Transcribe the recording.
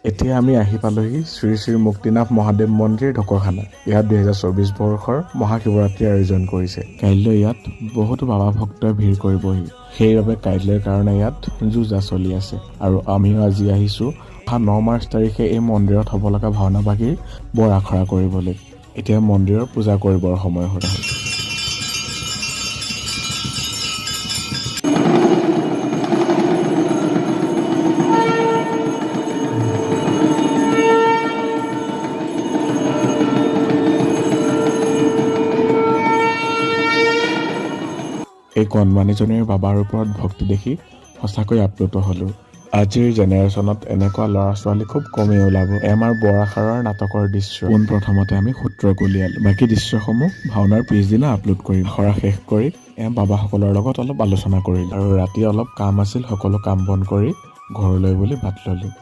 এতিয়া আমি আহি পালোহি শ্ৰী শ্ৰী মুক্তিনাথ মহাদেৱ মন্দিৰ, ঢকুৱাখানা। ইয়াত 2024 বৰ্ষৰ মহাশিৱৰাত্ৰিৰ আয়োজন কৰিছে। কাইলৈ ইয়াত বহুতো বাবা ভক্তই ভিৰ কৰিবহি। সেইবাবে কাইলৈৰ কাৰণে ইয়াত যো-জা চলি আছে আৰু আমিও আজি আহিছোঁ অহা 9 মাৰ্চ তাৰিখে এই মন্দিৰত হ'ব লগা ভাওনা ভাগিৰ বৰ আখৰা কৰিবলৈ। এতিয়া মন্দিৰৰ পূজা কৰিবৰ সময় হ'ল। এই কণমানিজনীৰ বাবাৰ ওপৰত ভক্তি দেখি সঁচাকৈ আপ্লুত হ'লোঁ। আজিৰ জেনেৰেশ্যনত এনেকুৱা ল'ৰা ছোৱালী খুব কমেই ওলাব। এয়া আমাৰ বৰ আখৰাৰ নাটকৰ দৃশ্য। পোনপ্ৰথমতে আমি সূত্ৰ গুলিয়ালো। বাকী দৃশ্যসমূহ ভাওনাৰ পিছদিনা আপলোড কৰিম। আখৰা শেষ কৰি এওঁ বাবাসকলৰ লগত অলপ আলোচনা কৰিলোঁ আৰু ৰাতি অলপ কাম আছিল, সকলো কাম বন কৰি ঘৰলৈ বুলি বাট ল'লোঁ।